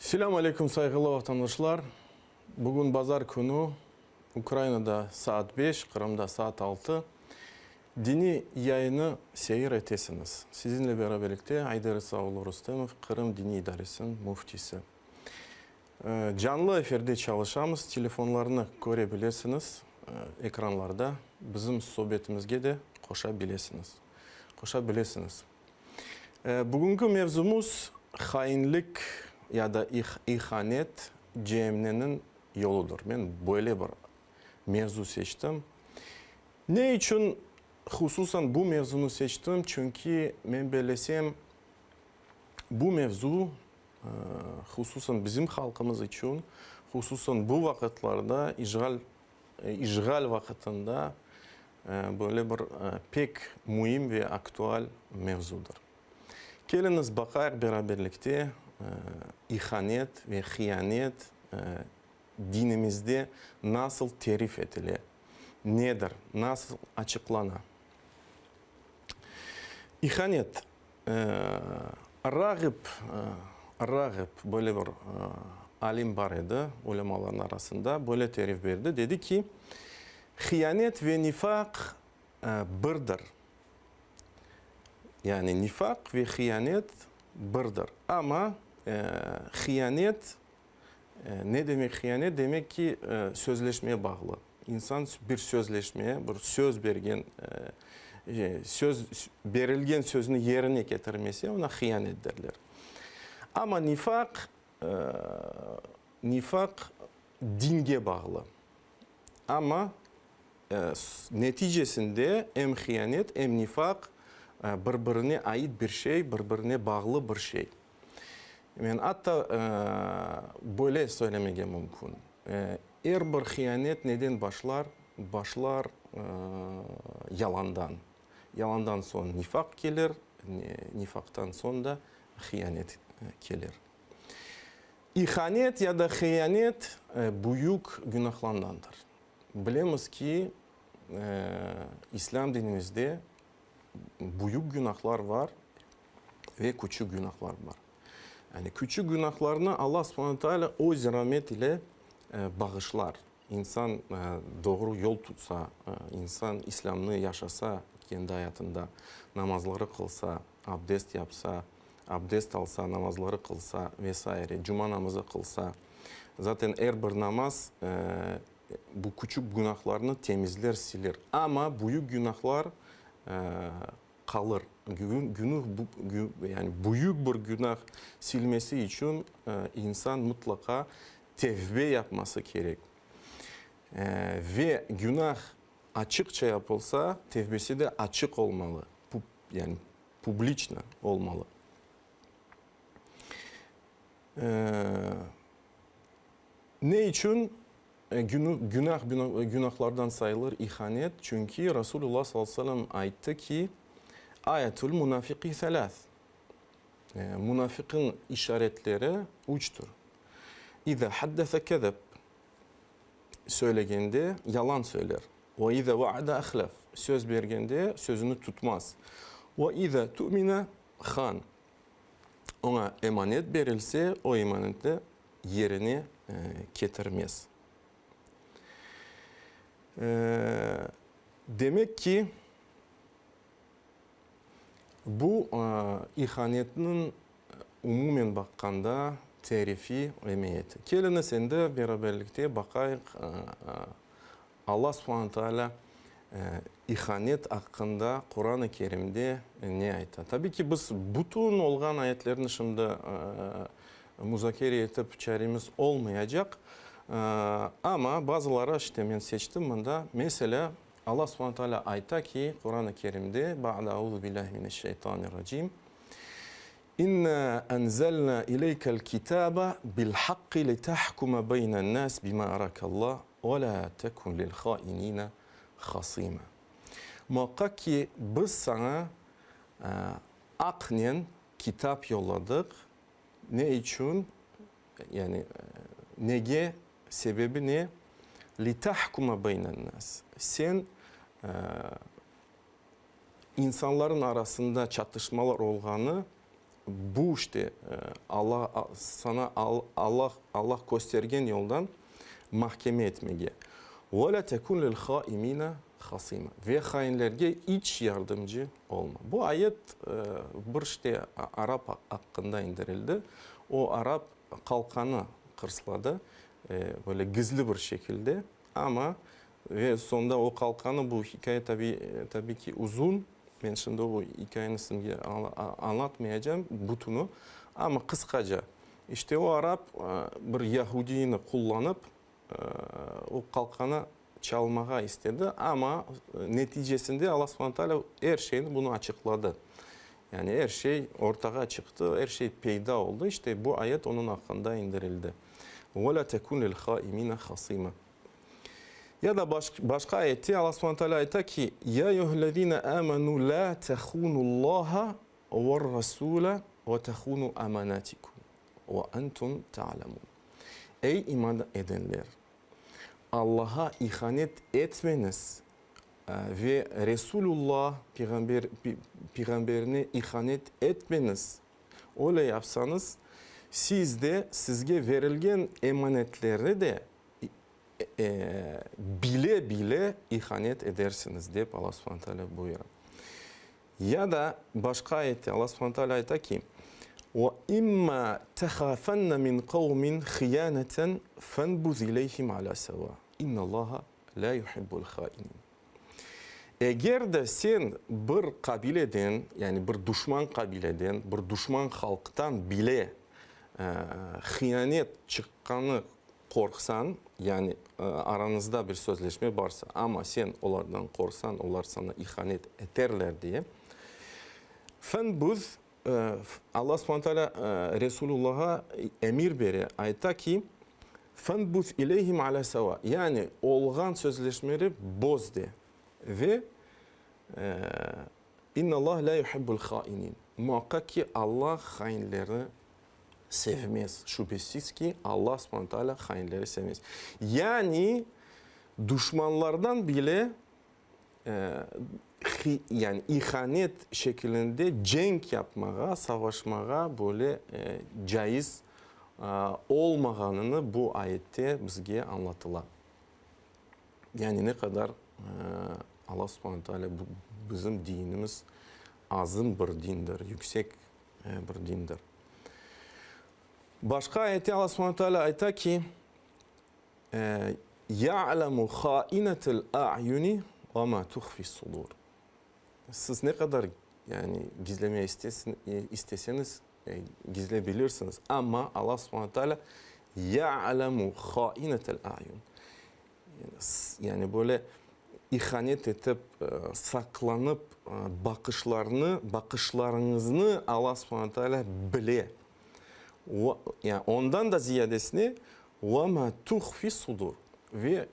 Selâm aleyküm, sayğılı vatandaşlar! Bugün bazar künü, Ukrainada saat beş, Qırımda saat altı. Diniy yayını seyir etesiñiz. Siziñle beraberlikte Ayder İsa oğlu Rustemov, Qırım Diniy İdaresiniñ müftisi. Canlı efirde çalışamız, telefonlarnı köre bilesiñiz ekranlarda, bizim sobetimizge de qoşa bilesiñiz, qoşa bilesiñiz. Bugünki mevzumız, hainlik ya da ihanet ceemneniñ yoludır. Men böyle bir mevzu seçtim. Ne içün hususan bu mevzunı seçtim? Çünki men bellesem, bu mevzu hususan bizim halqımız içün, hususan bu vaqıtlarda, işğal işğal vaqıtında böyle bir pek müim ve aktual mevzudır. Keliñiz baqayıq beraberlikte ihanet ve hiyanet dinimizde nasıl terif etile, nedir, nasıl açıqlana? İhanet, Rağib, Rağib, böyle bir alim bar edi ulemalarnıñ arasında, böyle terif berdi, dedi ki, hiyanet ve nifaq birdir. Yani nifaq ve hiyanet birdir. Amma hiyanet Ne demek hiyanet? Demek ki, sözleşmeye bağlı. İnsan bir sözleşmeye, bir söz bergen, söz, berilgen sözni yerine ketirmese, oña hiyanet derler. Amma nifaq, nifaq dinge bağlı. Amma neticesinde em hiyanet, em nifaq bir-birine ait bir şey, bir-birine bağlı bir şey. Men atta böyle söylemege mümkün, er bir hiyanet neden başlar? Başlar yalandan. Yalandan soñ nifaq kelir, nifaqtan soñ da hiyanet kelir. İhanet ya da hiyanet büyük günahlandandır. Bilemiz ki, İslâm dinimizde büyük günahlar var ve küçük günahlar bar. Yani küçük günahlarnı Allah subhane teala öz ramet ile bağışlar. İnsan doğru yol tutsa, insan İslâmnı yaşasa kendi ayatında, namazları qılsa, abdest yapsa, abdest alsa, namazları qılsa ve saire, cuma namazı qılsa, zaten er bir namaz bu küçük günahlarnı temizler, siler. Amma büyük günahlar qalır. Yani büyük bir günah silmesi içün insan mıtlaqa tevbe yapması kerek. Ve günah açıqça yapılsa, tevbesi de açıq olmalı, yani publiçno olmalı. Ne içün günah günahlardan sayılır ihanet? Çünki Rasulullah sallallahu aleyhi ve sellem ayttı ki, Ayetul munafiqi selâs, Munafiqıñ işaretleri üçtür, İzâ haddese kezeb, söylegende yalan söyler, ve izâ vaada ahlef, söz bergende sözüni tutmaz, ve izâ tu'mine han, oña emanet berilse, o emanetni yerine ketirmez. Demek ki, bu ihanetniñ umumen baqqanda terifi, emiyeti. Keliñiz endi beraberlikte baqayıq, Alla subhane taalâ ihanet aqqında Quran-ı Kerimde ne ayta. Tabiy ki, biz bütün olğan ayetlerni şimdi muzakere etip çaremiz olmayacaq, amma bazıları, işte, men seçtim mında, meselâ, Alla subhane taalâ ayta ki, Quran-ı Kerimde, Ba'de auzu billahi mineşşeytanirracim, İnna enzelna ileykel kitaba bil haqqi litahkuma beynen nas bima arakallah ve la tekun lil hainina hasima. Muaqqaq ki, biz saña aqnen kitap yolladıq, ne içün, yani nege, sebebi ne? Litahkuma beynen nas, sen insanların arasında çatışmalar olğanı. bu işte Alla saña Alla Alla köstergen yoldan mahkeme etmege. Ve lâ tekun lil haimina hasima. Ve hainlerge iç yardımcı olma. Bu ayet bir işte arap aqqında indirildi. O arap qalqanı qırsladı, böyle gizli bir şekilde, amma ve soñda o qalqanı, bu hikâye tabi, tabi ki, uzun, men şimdi o hikâyeni sizge añlatmayacağım bütüni, amma qısqaca, işte o arap bir yahudiyni qullanıp, o qalqanı çalmağa istedi, amma neticesinde Alla subhane taalâ er şeyni bunı açıqladı. Yani er şey ortağa çıqtı, er şey peyda oldı. İşte bu ayet onıñ aqqında indirildi. Ve lâ tekun lil haimine hasima. Ya da başqa ayette Alla subhane taalâ ayta ki, Ya eyyühellezine amenu lâ tehunullaha ve'r-rasule ve tehunu amanatikum ve entum ta'lemun. Ey iman edenler! Allaha ihanet etmeñiz ve Resulullah peyğamberine ihanet etmeñiz. Öyle yapsañız, siz de sizge verilgen emanetlerni de bile-bile ihanet edersiñiz, dep Alla subhane taalâ buyura. Ya da başqa ayette Alla subhane taalâ ayta ki, Ve imma tehafenne min qavmin hıyaneten fenbuz ileyhim alâ seva, innallaha lâ yuhibbul hainin. Eger de sen bir qabileden, yani bir duşman qabileden, bir duşman halqtan bile hıyanet çıqqanı qorqsañ, yani arañızda bir sözleşme barsa, amma sen olardan qorqsañ, olar saña ihanet eterler diye, fenbuz, Alla subhane taalâ Resulullağa emir bere, ayta ki, fenbuz ileyhim alâ seva, yani olğan sözleşmeri boz de ve İnnallâhe lâ yuhibbul hainin, muaqqaq ki, Alla hainlerni sevmez. Şübesiz ki, Alla subhane taalâ hainleri sevmez. Yani duşmanlardan bile yani ihanet şekilinde cenk yapmağa, savaşmağa böyle caiz olmağanını bu ayette bizge añlatıla. Yani ne qadar Alla subhane taalâ bizim dinimiz azım bir dindir, yüksek bir dindir. Başqa ayette Alla subhane taalâ ayta ki, Ya'lemu hâinetel a'yuni ve mâ tuhfis sudur. Siz ne qadar yani gizleme isteseñiz, gizlebilirsiñiz, amma Alla subhane taalâ ya'lemu hâinetel a'yun. Yani böyle ihanet etip, saqlanıp baqışlarnı, baqışlarıñıznı Alla subhane taalâ bile. Yani ondan da ziyadesine ve ma tuhfi sudur, ve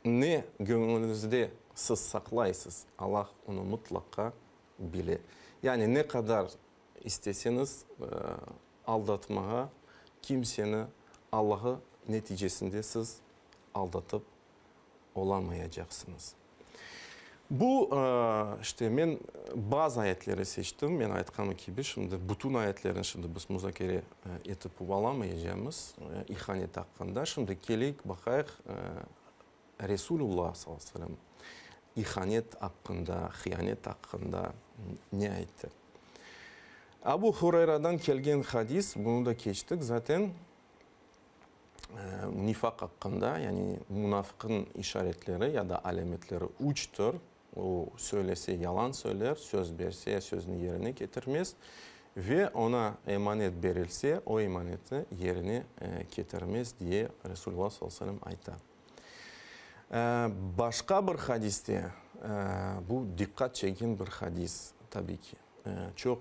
ne göñlüñizde siz saqlaysız, Allah onı mıtlaqa bile. Yani ne qadar isteseñiz aldatmağa kimseni, Allahı neticesinde siz aldatıp olamayacaqsıñız. Bu, işte, men bazı ayetleri seçtim, men aytqanım kibi, şimdi bütün ayetlerni şimdi biz muzakere etip olamayacağımız ihanet aqqında. Şimdi keleyik, baqayıq, Resulullah sallallahu aleyhi ve sellem ihanet aqqında, hıyanet aqqında ne ayttı. Abu Hurayradan kelgen hadis, bunı da keçtik zaten. Nifaq aqqında, yani munafıqnıñ işaretleri ya da alâmetleri üçtür, o, söylese, yalan söyler, söz berse, sözüni yerine ketirmez ve oña emanet berilse, o emanetni yerine ketirmez, diye Resulullah sallallahu aleyhi ve sellem ayta. Başqa bir hadiste, bu diqqat çeken bir hadis, tabiy ki. Çoq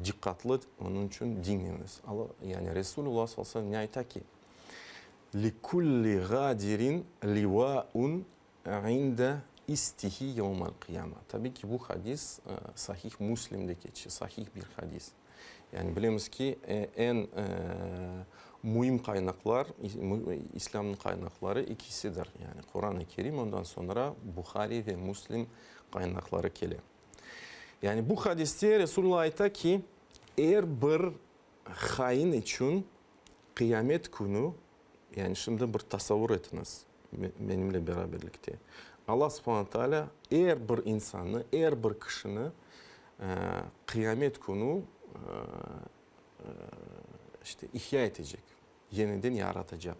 diqqatlı, onıñ içün diñleñiz. Yani Resulullah sallallahu aleyhi ve sellem ne ayta ki, Likulli ğadirin livaun inde istihi yevmel qıyame. Tabiy ki, bu hadis Sahih Müslimde keçe, sahih bir hadis. Yani bilemiz ki, eñ müim qaynaqlar, İslâmnıñ qaynaqları ikisidir. Yani Quran-ı Kerim, ondan soñra Buhari ve Müslim qaynaqları kele. Yani bu hadiste Resulullah ayta ki, Er bir hain içün qıyamet künü, yani şimdi bir tasavvur etiñiz menimle beraberlikte, Alla subhane taalâ er bir insannı, er bir kişini qıyamet künü işte ihya etecek, yeniden yaratacaq.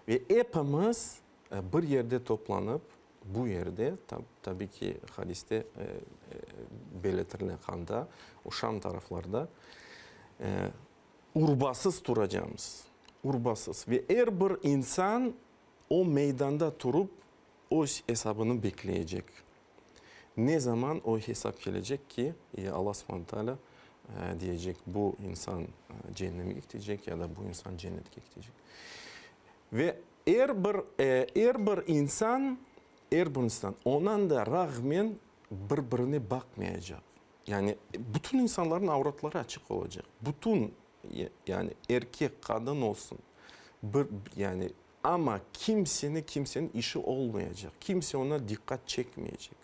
Ve epimiz bir yerde toplanıp, Bu yerde, tabi ki, hadiste belirtilgen anda, o Şam taraflarda urbasız turacamız, urbasız. Ve er bir insan o meydanda turup, öz esabını bekleyecek. Ne zaman o hesap kelecek ki, Alla subhane taalâ diyecek, bu insan ceennemge ketecek ya da bu insan cennetke ketecek. Ve er bir, er bir insan, er bir insan, onan da rağmen bir-birine baqmayacaq. Yani bütün insanlarnıñ avratları açıq olacaq. Bütün, yani erkek, qadın olsun, bir, yani amma kimseni, kimseniñ işi olmayacaq. Kimse oña diqqat çekmeycek.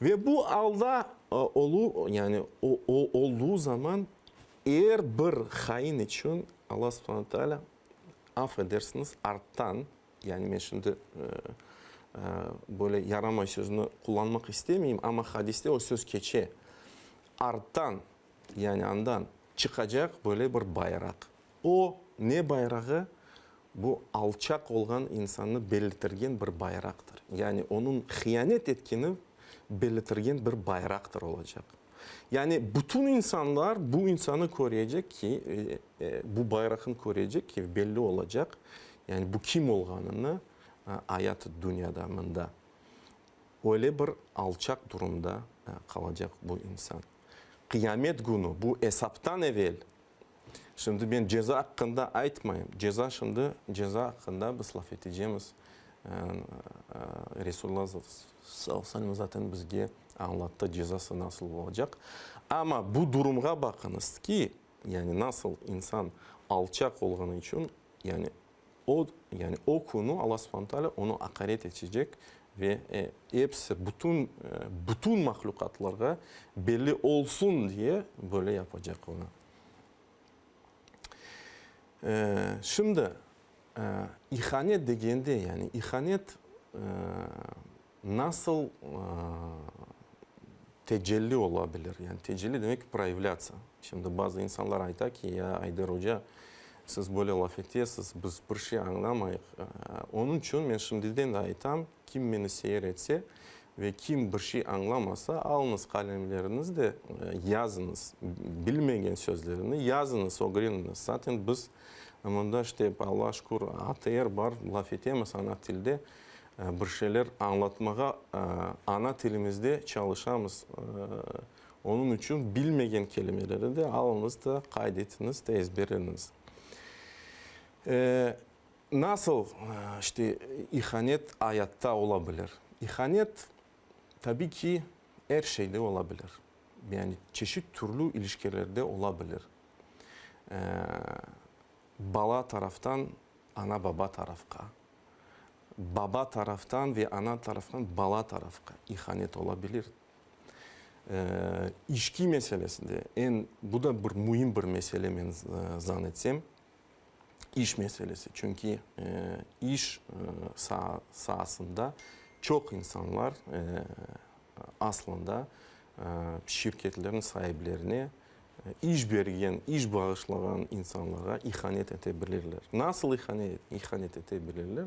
Ve bu alda olu, yani olduğu zaman er bir hain içün Alla subhane taalâ Af edersiñiz, arttan, yani men şimdi böyle yaramay sözni qullanmaq istemeyim, amma hadiste o söz keçe, arttan, yani andan çıqacaq böyle bir bayraq. O ne bayrağı? Bu alçaq olğan insannı belirtirgen bir bayraqtır. Yani onıñ hiyanet etkeni belirtirgen bir bayraqtır olacaq. Yani bütün insanlar bu insanı körecek ki, bu bayraqnı körecek ki, belli olacaq, yani bu kim olğanını ayat-ı dünyada, mında öyle bir alçaq durumda qalacaq bu insan. Qıyamet künü, bu esaptan evel, şimdi men ceza aqqında aytmayım, ceza şimdi, ceza aqqında biz laf etecemiz, Resulullah sallallahu aleyhi ve sellem zaten bizge añlattı cezası nasıl olacaq. Amma bu durumğa baqıñız ki, yani nasıl insan alçaq olğanı içün, yani o, yani o künü Alla subhane taalâ onı aqaret etecek ve episi, bütün, bütün mahlüqatlarğa belli olsun diye böyle yapacaq onı. Şimdi ihanet degende, yani ihanet nasıl tecelli ola bilir? Yani tecelli demek proyavlâtsiya. Şimdi bazı insanlar ayta ki, ya Ayder oca, siz böyle laf etesiz, biz bir şey añlamayıq. Onıñ içün men şimdiden de aytam, kim meni seyir etse ve kim bir şey añlamasa, alıñız qalemleriñiz de yazıñız, bilmegen sözlerini yazıñız, ögreniñiz. Zaten biz mında işte, Allağa şükür, ATR bar, laf etemiz ana tilde. Bir şeyler añlatmağa ana tilimizde çalışamız. Onıñ içün bilmegen kelimeleri de alıñız da, qayd etiñiz de, ezberleniñiz. Nasıl, işte, ihanet ayatta ola bilir? İhanet, tabiy ki, er şeyde ola bilir. Yani çeşit türlü ilişkilerde ola bilir. Bala taraftan ana-baba tarafqa, baba taraftan ve ana taraftan bala tarafqa ihanet ola bilir. İçki meselesinde, eñ, bu da bir müim bir mesele, men zan etsem, iş meselesi. Çünki iş saasında çoq insanlar aslında şirketlerniñ saiplerine iş bergen, iş bağışlağan insanlarğa ihanet ete bilirler. Nasıl ihanet ete bilirler?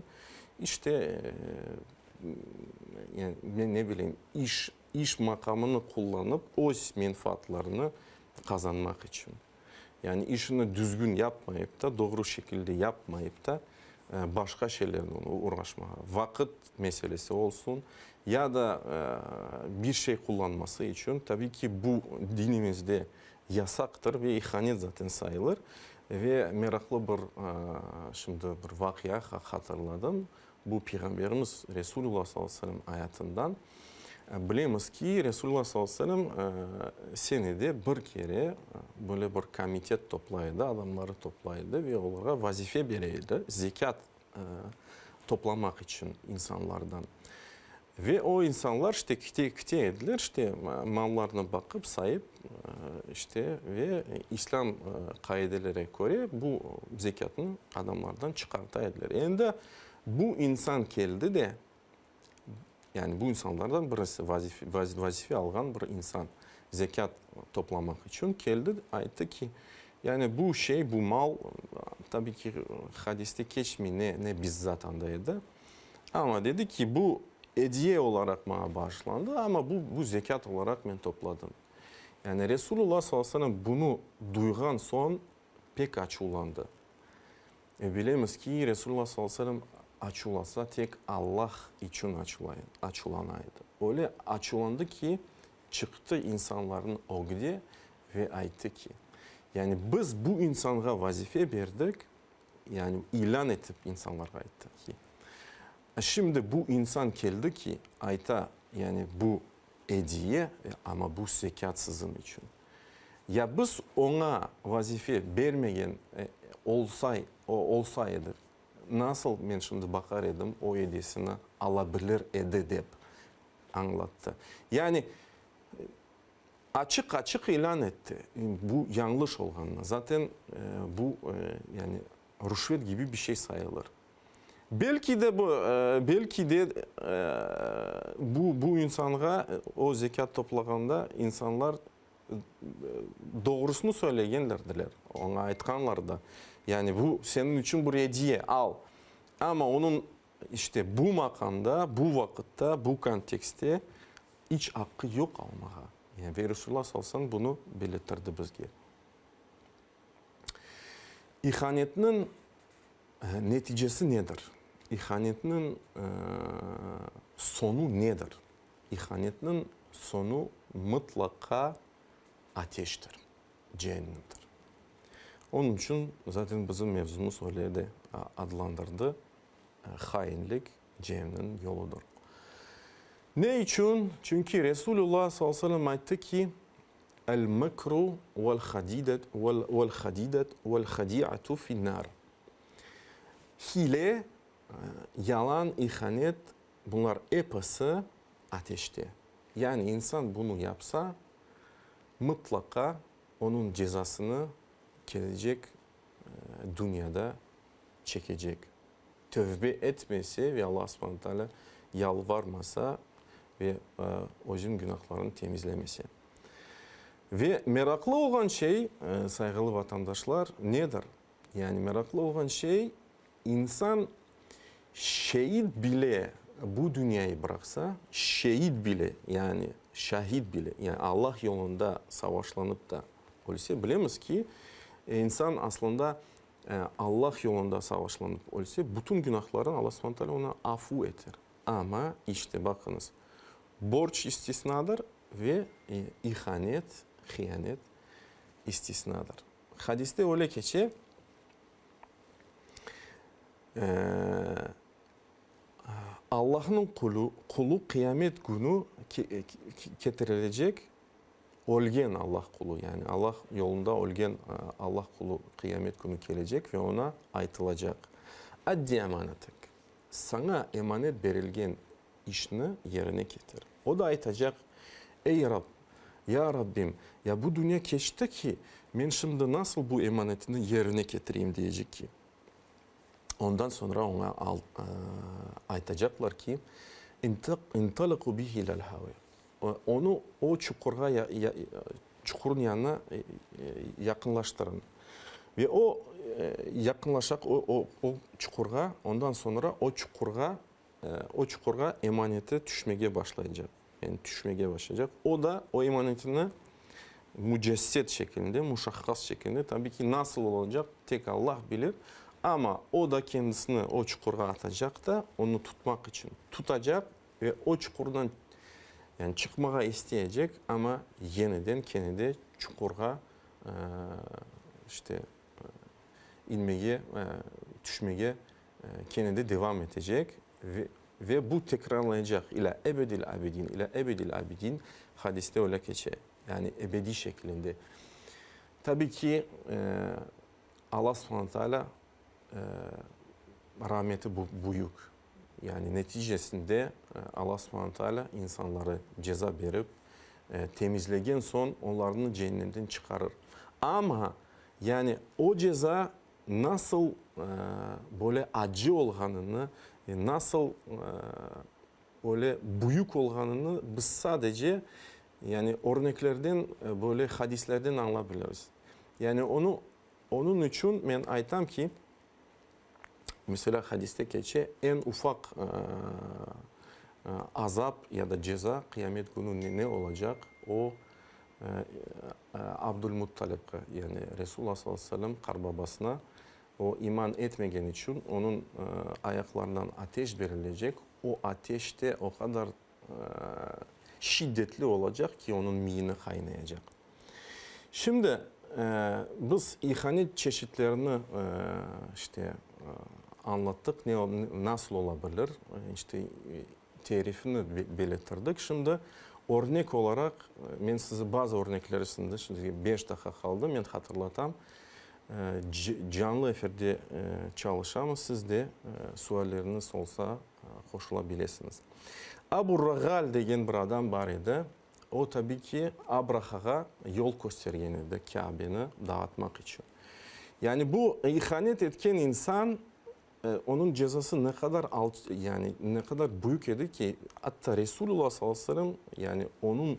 İşte, yani men ne bileyim, iş, iş maqamını qullanıp, öz menfaatlarını qazanmaq içün. Yani işini düzgün yapmayıp da, doğru şekilde yapmayıp da, başqa şeylernen uğraşmağa, vaqıt meselesi olsun ya da bir şey qullanması içün, tabiy ki, bu dinimizde yasaqtır ve ihanet zaten sayılır. Ve meraqlı bir şimdi bir vaqia hatırladım. Bu Peyğamberimiz Resulullah sallallahu aleyhi ve sellem ayatından. Bilemiz ki, Resulullah sallallahu aleyhi ve sellem senede bir kere böyle bir komitet toplay edi, adamları toplay edi ve olarğa vazife bere edi, zekât toplamaq içün insanlardan. Ve o insanlar işte kite, kite ediler, işte mallarnı baqıp, sayıp, işte ve İslâm qaidelere köre bu zekâtnı adamlardan çıqarta ediler. Endi bu insan keldi de, yani bu insanlardan birisi, vazife alğan bir insan zekât toplamaq içün keldi, ayttı ki, yani bu şey, bu mal, tabi ki, hadiste keçmey ne, ne bizzat anda edi, Amma dedi ki, bu ediye olaraq maña bağışlandı, amma bu, bu zekât olaraq men topladım. Yani Resulullah sallallahu aleyhi ve sellem bunı duyğan soñ pek açuvlandı. Ve bilemiz ki, Resulullah sallallahu aleyhi ve sellem açuvlasa tek Allah içün açuvlana edi. Öyle açuvlandı ki, çıqtı insanlarnıñ ögüde ve ayttı ki, yani biz bu insanğa vazife berdik, Yani ilân etip insanlarğa ayttı ki, şimdi bu insan keldi ki, ayta, yani bu ediye, amma bu zekât siziñ içün. Ya biz oña vazife bermegen olsay, olsa edik, nasıl men şimdi baqar edim, o ediyesini ala bilir edi, dep añlattı. Yani Açıq-açıq ilân etti, bu yañlış olğanını. Zaten bu, yani rüşvet kibi bir şey sayılır. Belki de bu, belki de bu, bu insanğa o zekât toplağanda insanlar doğrusını söylegenlerdiler, oña aytqanlar da, yani bu seniñ içün bir ediye, al. Amma onıñ işte bu maqamda, bu vaqıtta, bu kontekstte İç aqqı yoq almağa. Yani ve Resulullah sallallahu aleyhi ve sellem bunı belirttirdi bizge. İhanetniñ neticesi nedir? İhanetniñ soñu nedir? İhanetniñ soñu mıtlaqa ateştir, cehennemdir. Onıñ içün zaten bizim mevzumız öyle de adlandırdı, hainlik Cehennemniñ yoludır. Ne içün? Çünki Resulullah sallallahu aleyhi ve sellem ayttı ki, El-mekru vel-hadidet vel-hadidet vel-hadiatu fin-nar. Hile, yalan, ihanet, bunlar episi ateşte. Yani insan bunı yapsa, mıtlaqa onıñ cezasını kelecek dünyada çekecek. Tövbe etmese ve Allah subhane teala yalvarmasa ve özüniñ günahlarını temizlemese. Ve meraqlı olğan şey, sayğılı vatandaşlar, nedir? Yani meraqlı olğan şey, insan şeit bile bu dünyayı bıraqsa, şeit bile, yani şahit bile, yani Allah yolunda savaşlanıp da ölse, bilemiz ki, insan aslında Allah yolunda savaşlanıp ölse, bütün günahlarını Allah subhane teala ona afu eter. Amma, işte, baqıñız, borc istisnadır ve ihanet, hiyanet istisnadır. Hadiste öyle keçe, Allahnıñ qulu, qulu qıyamet künü ketirilecek, Ölgen Allah qulu, yani Allah yolunda ölgen Allah qulu qıyamet künü kelecek ve oña aytılacaq, Addi emanatek, saña emanet berilgen işni yerine ketir. O da aytacaq, Ey Rab, ya Rabbim, ya bu dünya keçti ki, men şimdi nasıl bu emanetni yerine ketireyim, diyecek ki. Ondan soñra oña aytacaqlar ki, İntaliqu bihi ilâl haviye. Onı o çuqurğa, çuqurın yanına yaqınlaştırıñ. Ve o yaqınlaşaq o o çuqurğa, ondan soñra o çuqurğa, o çuqurğa emaneti tüşmege başlaycaq. Yani tüşmege başlaycaq. O da o emanetini mücesset şekilinde, muşahhas şekilinde, tabi ki, nasıl olacaq, tek Allah bilir, amma o da kendisini o çuqurğa atacaq da, onı tutmaq içün tutacaq Ve o çuqurdan yani çıqmağa isteyecek, amma yeniden kene de çuqurğa işte inmege, tüşmege kene de devam etecek ve ve bu tekrarlanacaq ilâ ebedil abidin, ilâ ebedil abidin, hadiste öyle keçe, yani ebediy şeklinde. Tabi ki, Alla subhane taalâ rameti büyük. Yani neticesinde Alla subhane taalâ insanları ceza berip, temizlegen soñ olarnı cennemden çıqarır. Amma yani o ceza nasıl böyle acı olğanını, nasıl öyle büyük olğanını biz sadece yani örneklerden, böyle hadislerden añlap biliriz. Yani onı, onıñ içün men aytam ki, meselâ, hadiste keçe, eñ ufaq azap ya da ceza qıyamet künü ne olacaq, o, Abdulmuttalipqa, yani Resulullah sallallahu aleyhi ve sellem qarbabasına, o iman etmegen içün onıñ ayaqlarından ateş berilecek, o ateş de o qadar şiddetli olacaq ki, onıñ miyini qaynayacaq. Şimdi biz ihanet çeşitlerini işte añlattıq, ne, nasıl ola bilir, işte terifini belirttirdik. Şimdi örnek olaraq men size bazı örneklerisini, şimdi beş daqqa qaldı, men hatırlatam, canlı efirde çalışamız, siz de sualleriñiz olsa qoşula bilesiñiz. Abu-Ragal degen bir adam bar edi. O, tabiy ki, Abrahağa yol köstergen edi Kâbeni dağıtmaq içün. Yani bu ihanet etken insan, onıñ cezası ne qadar yani ne qadar büyük edi ki, atta Resulullah sallallahu aleyhi ve sellem, yani onıñ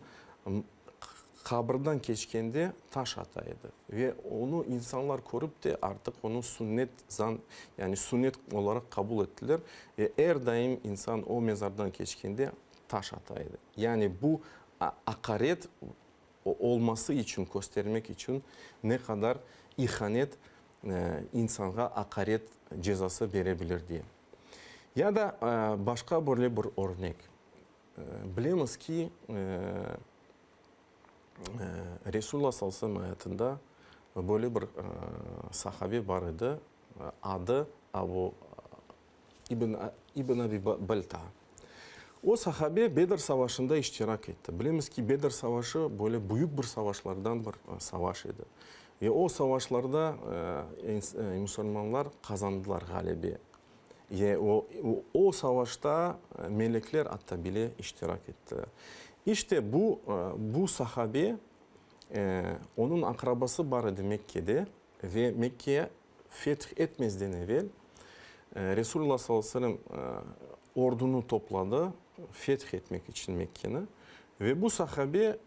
qabırdan keçkende taş ata edi. Ve onı insanlar körip de artıq onı sünnet zan, yani sünnet olaraq qabul ettiler. Ve er daim insan o mezardan keçkende taş ata edi. Yani bu aqaret olması içün, köstermek içün ne qadar ihanet insanğa aqaret cezası bere bilir diye. Ya da başqa böyle bir örnek. Bilemiz ki, Resulullah sallallahu aleyhi ve sellem ayatında böyle bir sahabe bar edi, adı Abu İbn, İbn Abi Balta. O sahabe Bedr savaşında iştirak etti. Bilemiz ki, Bedr savaşı böyle büyük bir savaşlardan bir savaş edi. Ve o savaşlarda musulmanlar qazandılar ğalebe. Ve o, o savaşta melekler atta bile iştirak ettiler. İşte bu, bu sahabe, onıñ aqrabası bar edi Mekkede ve Mekke feth etmezden evel Resulullah sallallahu aleyhi ve sellem ordunı topladı feth etmek içün Mekkeni ve bu sahabe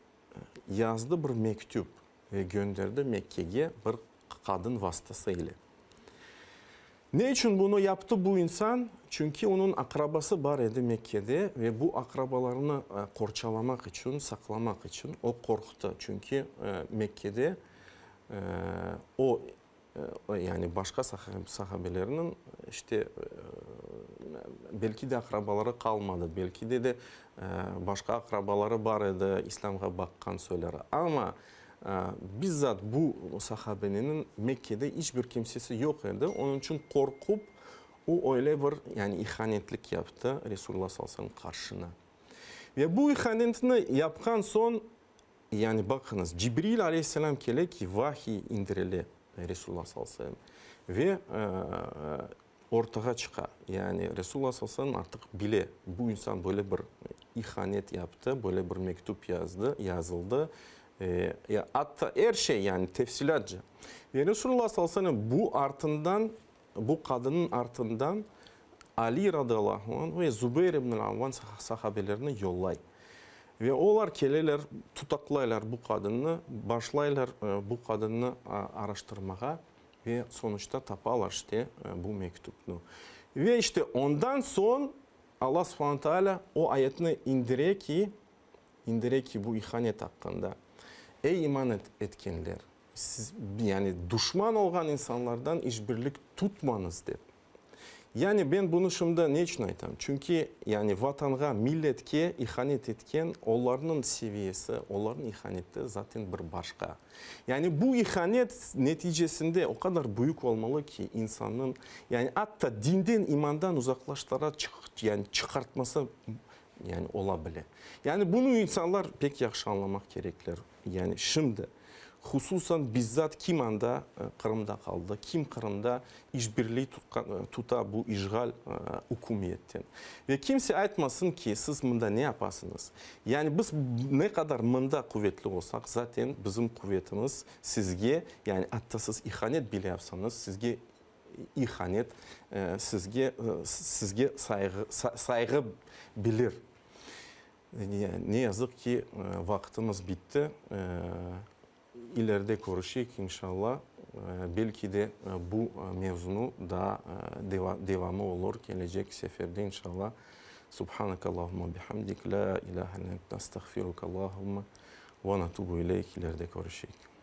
yazdı bir mektüp ve gönderdi Mekkege bir qadın vastası ile. Ne içün bunı yaptı bu insan? Çünki onıñ aqrabası bar edi Mekkede ve bu aqrabalarını qorçalamaq içün, saqlamaq içün o qorqtı. Çünki Mekkede o, yani başqa sahabelerniñ işte belki de aqrabaları qalmadı, belki de de başqa aqrabaları bar edi İslâmğa baqqan soyları. Amma bizzat bu sahabeniniñ Mekkede iç bir kimsesi yoq edi, onıñ içün qorqup o öyle bir yani ihanetlik yaptı Resulullah sallallahu aleyhi ve sellem qarşına. Ve bu ihanetni yapqan soñ Yani baqıñız, Cibril aleyhisselâm kele ki, vahiy indirile Resulullah sallallahu aleyhi ve sellem ve ortağa çıqa. Yani Resulullah sallallahu aleyhi ve sellem artıq bile, bu insan böyle bir ihanet yaptı, böyle bir mektüp yazdı, yazıldı, atta er şey, yani tefsilâtca. Ve Resulullah sallallahu aleyhi ve sellem bu artından Bu qadınnıñ artından Ali radıyallahu anh ve Zubeyr ibn al-Avvam sahabelerini yollay. Ve olar keleler, tutaqlaylar bu qadınnı, başlaylar bu qadınnı araştırmağa ve sonuçta tapalar işte bu mektüpni. Ve işte ondan soñ Alla subhane teala o ayetni indire ki, indire ki bu ihanet aqqında, Ey iman etkenler! Siz, yani duşman olğan insanlardan işbirlik tutmañız dep. Yani ben bunı şimdi ne içün aytam? Çünki yani vatanğa, milletke ihanet etken olarnıñ seviyesi, olarnıñ ihaneti zaten bir başqa. Yani bu ihanet neticesinde o qadar büyük olmalı ki, insannıñ, yani atta dinden, imandan uzaqlaştıra, yani çıqartması yani ola bile. Yani bunı insanlar pek yahşı añlamaq kerekler. Yani şimdi. Hususan, bizzat kim anda Qırımda qaldı, kim Qırımda işbirliği tuta bu işğal ükümetten. Ve kimse aytmasın ki, siz mında ne yapasıñız? Yani biz ne qadar mında quvetli olsaq, zaten bizim quvetimiz sizge, yani atta siz ihanet bile yapsañız, sizge ihanet, sizge sizge sayğı bilir. Ne yazıq ki, vaqtımız bitti. İleride körüşeyik, inşalla. Belki de bu mevzunı daa devamı olur kelecek seferde, inşalla. Subhanakallahumma bihamdik, la ilahe illa ente, nastağfiruka Allahumma ve natubu ileyk. İleride körüşeyik.